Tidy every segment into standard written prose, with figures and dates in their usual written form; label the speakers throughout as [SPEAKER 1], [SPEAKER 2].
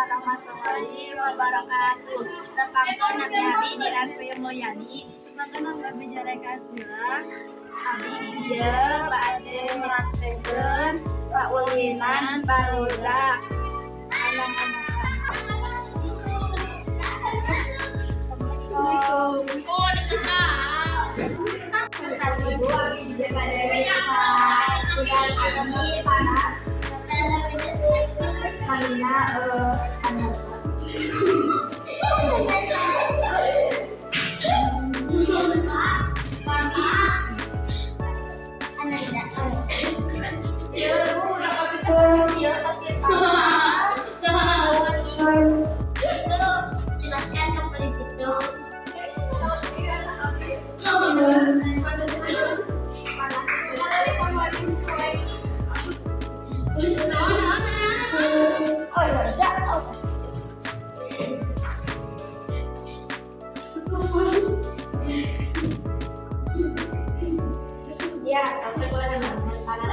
[SPEAKER 1] Warahmatullahi wabarakatuh. Tepangkeun, nami abdi Dina Sri Mulyani.
[SPEAKER 2] Tepangkeun, nami abdi Jareka Asmila.
[SPEAKER 1] Abdi di dieu bade mempraktekeun paulinan barudak anak-anakan. Assalamualaikum. Ibu, abdi di dieu bade budak abdi panas. Namina anak.
[SPEAKER 2] Ya, Bu, udah kami ya sakit panas.
[SPEAKER 3] Itu silakan ke polisi itu.
[SPEAKER 1] Oh, ya, oh. Ya, tapi kalau ada panas.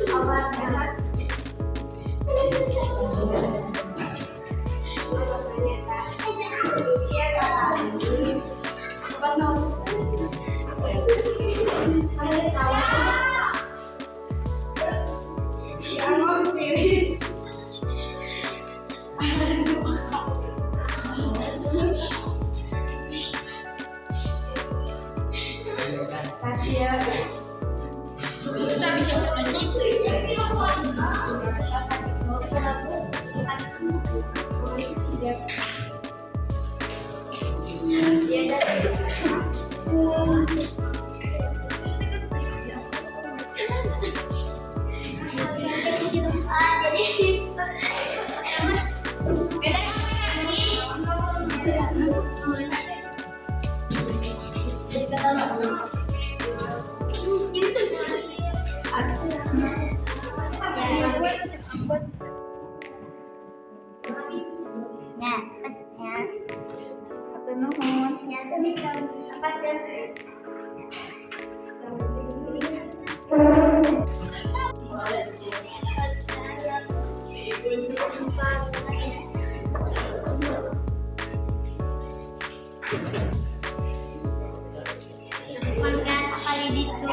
[SPEAKER 1] Obat Kasih ya.
[SPEAKER 2] Bisa bisa proses.
[SPEAKER 3] Ah, jadi ya, ya.
[SPEAKER 1] Nuhun.
[SPEAKER 3] Ya, apa sih? Makan apa di itu?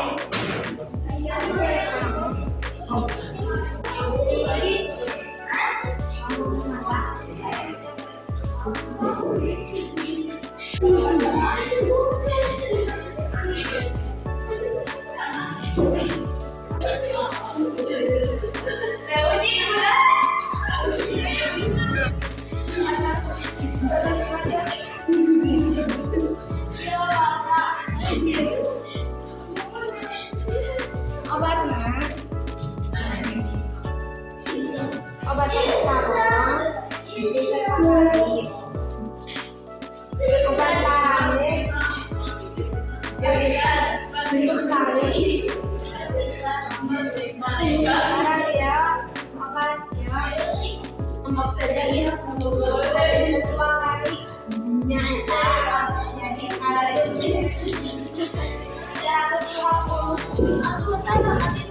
[SPEAKER 1] Obatnya obat paracetamol, obat paramex minggu sekali. Sekarang ya obatnya seminggu dua kali. Jadi 150.
[SPEAKER 3] Aku tahu.